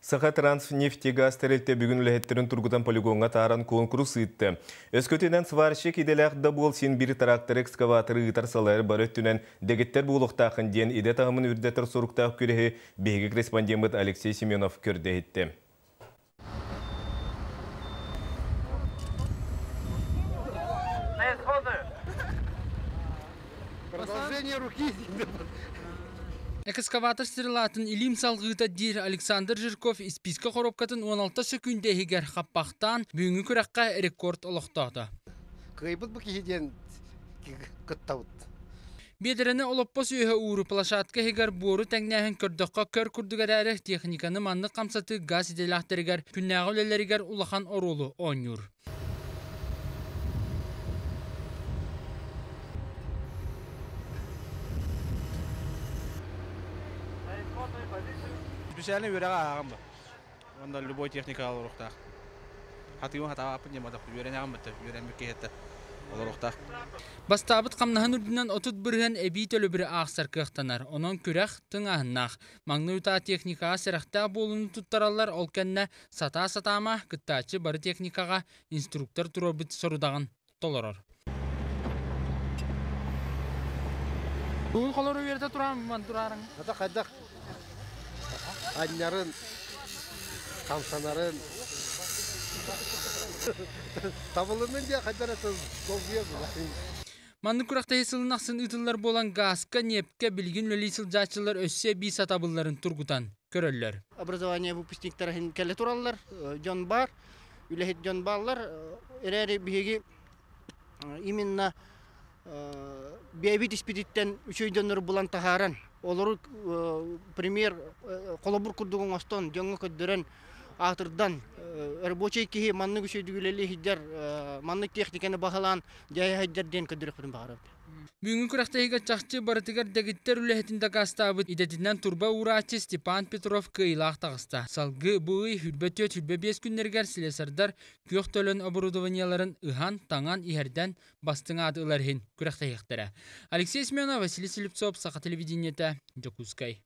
Сахатранснефтегаз тэрилтэ бүгүн үлэһиттэрин тургутан полигоҥҥа тааран куонкурус ыытта. Өскөтүнэн сварщик идэлээх да буол син биир тракторы, экскаваторы ыытар салайар бары өттүнэн дэгиттэр буолуохтааххын диэн идэ таһымын үрдэтэр соруктаах күрэһи биһиги корреспондеммыт Алексей Семенов көрдө иһиттэ. Продолжение руки. Экскаватор стрелатын илиим салгыыта диир Александр Жирков испиискэ хоруопкатын 16 сөкүүндэ иһигэр хаппахтаан бүгүҥҥү күрэххэ рекорд олохтоото. Кыайбыт бу киһи диэн кыттабыт. Биэдэрэни олоппос үөһэ ууру площадка иһигэр буору тэҥнээһин көрдөххө көр курдук эрээри техниканы маннык хамсатыы газ идэлээхтэригэр күннээҕи үлэлэригэр улахан оруолу оонньуур. Специальный үөрэҕи ааҕан ба. Онно любой техника олоруохтаах. Хатыым хатаабаппын диэн батах үөрэнэҕин бытта үөрэммит киһиттэ олоруохтаах. Бастаабыт хамнаһын үрдүнэн 30% эбии төлөбүрү аахсар кыахтанар. Онон күрэх тыҥааһыннаах. Маҥнай утаа техникаҕа сэрэхтээх буолууну туттараллар, ол кэннэ сатаа-сатаама кыттааччы бары техникаҕа инструктор туруорбут сорудаҕын толорор. Бүгүн холору үөрэтэ туран тураарың. Ата хайдах анньарын, хамсанарын табылыннын диye хайдар это долгуйа Маннык күрэхтэһии сылын ахсын ыытыллар буолан гааска, ньиэпкэ билигин үлэлии сылдьааччылар өссө эбии сатабылларын тургутан көрөллөр. Образование выпускниктара кэлэ тураллар, дьон бар, үлэһит дьон бааллар. Эрээри биһиги именно бэйэбит испититтэн үчүгэй дьоннору булан таһааран, олору пример холобур курдук оҥостон, дьоҥҥо көрдөрөн, аатырдан, рабочай киһи маннык үчүгэйдик үлэлии сылдьар, маннык техниканы баһылаан дьайа сылдьар диэн көрдөрүөхпүтүн баҕарабыт. Бүгүҥҥү күрэхтэһиигэ чахчы барытыгар дэгиттэр үлэһитин дакаастаабыт идэтинэн турба уурааччы Степан Петров кыайыылаах таҕыста. Салгыы бу ый 24-25 күннэригэр слесардар күөх төлөн оборудованиеларын ыһан, таҥан, иһэрдэн бастыҥ ааты ылар иһин күрэхтэһиэхтэрэ. Алексей Семенов, Василий Слепцов, Саха телевидениетэ, Дьокуускай.